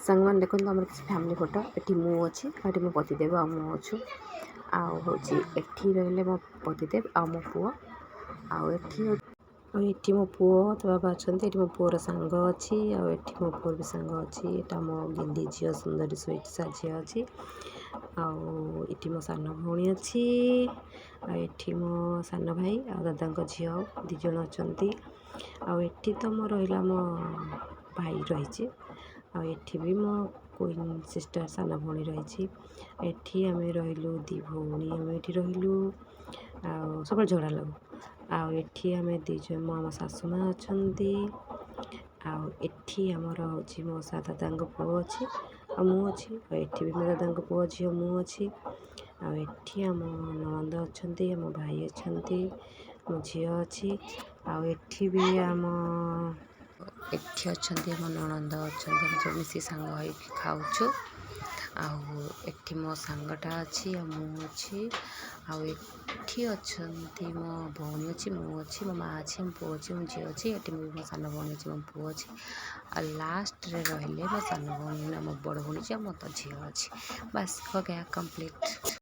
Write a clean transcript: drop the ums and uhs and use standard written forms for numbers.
ସାଙ୍ଗମାନେ, ଦେଖନ୍ତୁ ଆମର କିଛି ଫ୍ୟାମିଲି ଫଟୋ। ଏଠି ମୁଁ ଅଛି ଆଉ ଏଠି ମୋ ପତିଦେବ ଆଉ ମୁଁ ଅଛୁ। ଆଉ ହେଉଛି ଏଠି ରହିଲେ ମୋ ପତିଦେବ ଆଉ ମୋ ପୁଅ। ଆଉ ଏଠି ମୋ ପୁଅ, ତା ବାବା ଅଛନ୍ତି। ଏଠି ମୋ ପୁଅର ସାଙ୍ଗ ଅଛି ଆଉ ଏଠି ମୋ ପୁଅର ବି ସାଙ୍ଗ ଅଛି। ଏଇଟା ମୋ ଗେହ୍ଲି ଝିଅ, ସୁନ୍ଦରୀ ସୁଇଟ୍ସା ଝିଅ ଅଛି। ଆଉ ଏଠି ମୋ ସାନ ଭଉଣୀ ଅଛି। ଆଉ ଏଠି ମୋ ସାନ ଭାଇ ଆଉ ଦାଦାଙ୍କ ଝିଅ 2 ଜଣ ଅଛନ୍ତି। ଆଉ ଏଠି ତ ମୋ ରହିଲା ମୋ ଭାଇ ରହିଛି। ଆଉ ଏଠି ବି ମୋ କୁଇନ୍ ସିଷ୍ଟର, ସାନ ଭଉଣୀ ରହିଛି। ଏଠି ଆମେ ରହିଲୁ 2 ଭଉଣୀ, ଆମେ ଏଠି ରହିଲୁ ଆଉ ସବୁବେଳେ ଝଗଡ଼ା ଲାଗୁ। ଆଉ ଏଠି ଆମେ 2 ଜଣ, ମୋ ଆମ ଶାଶୁ ମା ଅଛନ୍ତି। ଆଉ ଏଠି ଆମର ହେଉଛି ମୋ ଦାଦାଙ୍କ ପୁଅ ଅଛି ଆଉ ମୁଁ ଅଛି। ଆଉ ଏଠି ବି ମୋ ଦାଦାଙ୍କ ପୁଅ, ଝିଅ, ମୁଁ ଅଛି। ଆଉ ଏଠି ଆମ ନଣନ୍ଦ ଅଛନ୍ତି, ଆମ ଭାଇ ଅଛନ୍ତି, ମୋ ଝିଅ ଅଛି। ଆଉ ଏଠି ବି ଆମ ଏଠି ଅଛନ୍ତି, ଆମ ନଣନ୍ଦ ଅଛନ୍ତି। ଆମେ ସବୁ ମିଶିକି ସାଙ୍ଗ ହେଇକି ଖାଉଛୁ। ଆଉ ଏଠି ମୋ ସାଙ୍ଗଟା ଅଛି ଆଉ ମୁଁ ଅଛି। ଆଉ ଏଠି ଅଛନ୍ତି ମୋ ଭଉଣୀ ଅଛି, ମୁଁ ଅଛି, ମୋ ମା ଅଛି, ମୋ ପୁଅ ଅଛି, ମୋ ଝିଅ ଅଛି। ଏଠି ମୋ ସାନ ଭଉଣୀ ଅଛି, ମୋ ପୁଅ ଅଛି। ଆଉ ଲାଷ୍ଟରେ ରହିଲେ ମୋ ସାନ ଭଉଣୀ ନା ମୋ ବଡ଼ ଭଉଣୀ ଅଛି ଆଉ ମୋ ତ ଝିଅ ଅଛି। ବାସ୍, हो गया କମ୍ପ୍ଲିଟ୍।